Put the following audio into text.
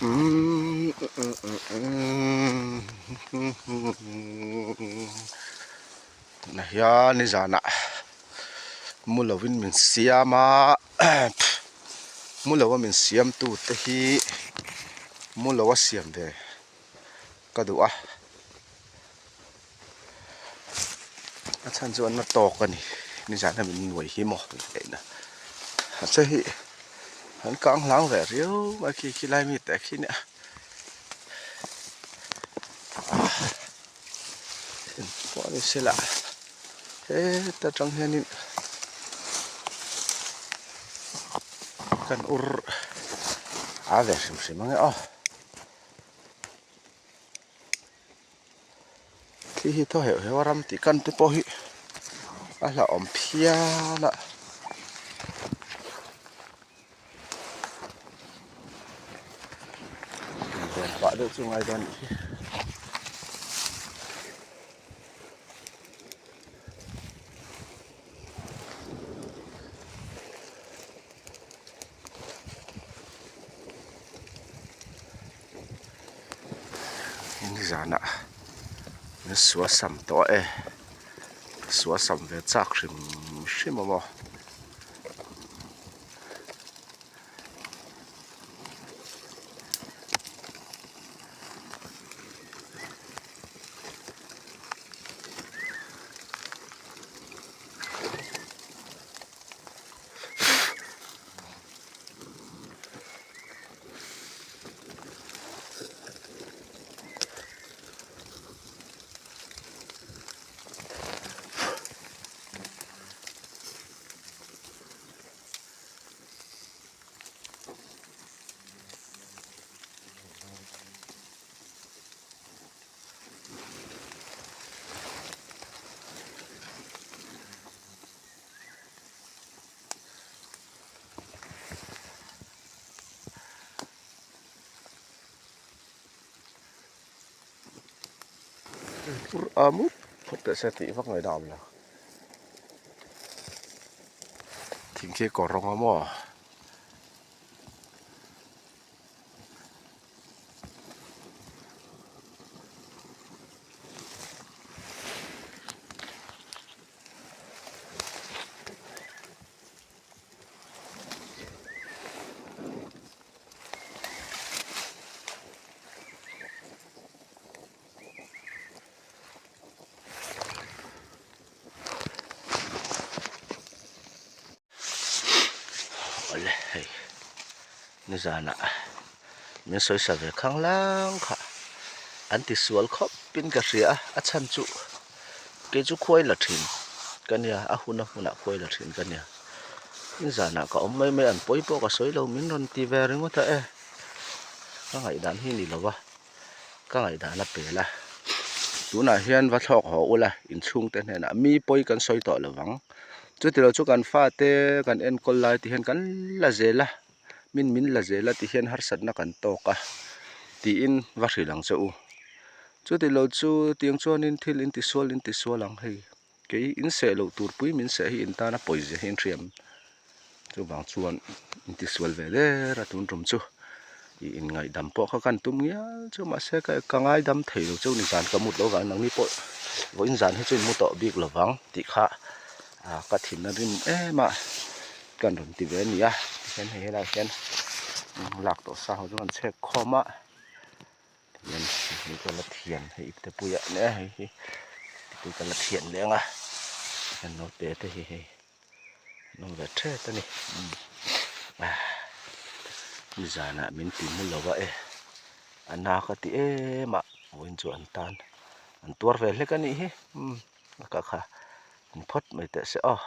Tunah hian nizanah mu lovin min siam a mu lova min siam tute hi mu lova siam ve ka duh a a chhan chu an la tawk a ni nizan a min nuai hi maw mahse hei an kang hlang ve riau mai khi khilai mi te khi nia pawh ni se lah heta tang hianin kan ur a ve hrim hrim ange aw. Thli hi thaw heuh heuh a ram tih kan te pawh hi a hlauhawm phian a. Inven pah deuh chu ngai dawn anih hi. Nizanah min sual sam tawh e sual sam ve chak hrim hrim a maw. A mup phawt teh se tih vak ngaih dam lo thing khi kawr rawng a maw. Awle hei nizanah min sawisa ve khang lang kha an ti sual khawp in ka hria a a chhan chu kei chu khuai la thin ka nia a hun a hmunah khuai la thin ka nia nizanah ka awm mai mai an pawi pawh ka sawi lo min rawn ti ve ringawt a e ka ngaihdan hi ni lo va. Ka ngaihdan a pel a, tunah hian va thlawk haw ula inchhungte hnenah mi pawi kan sawi tawh lo vang. Chutilo chu kan fate kan enkawl lai ti hian kan la zel a, min min la zel a ti hian harsatna kan tawk a tiin va hrilh ang che u. Chutilo chu tiang chuanin thil intisual intisual ang hei. Kei in seh loh tur pui min seh hi in tana pawizia hi in hriam. Chuvang chuan in tisual ve der a tun tum chu i in ngaihdam pawh kha kan tum ngial chu mahse ka ka ngaidam thei lo cheu ni zan ka mut loh vang nangni pawh vawiin zan hi chu in mu tawh bik lo vang tih kha ah ka thin a rim em a kan rawn ti ve a ni a tihian hei helaiah hian lak tawh sa ho chu kan chhek khawm a. Hian hei ka la thian hei ipte puiah nia hei hi ipte ka la thian leng a hian naute te hi hei an awm ve thet a ni nizanah min ti mu lo a e a na ka ti em a vawiin chu an tan an tuar ve hlek a nih hi umm a ka kha ni phawt mai teh se aw.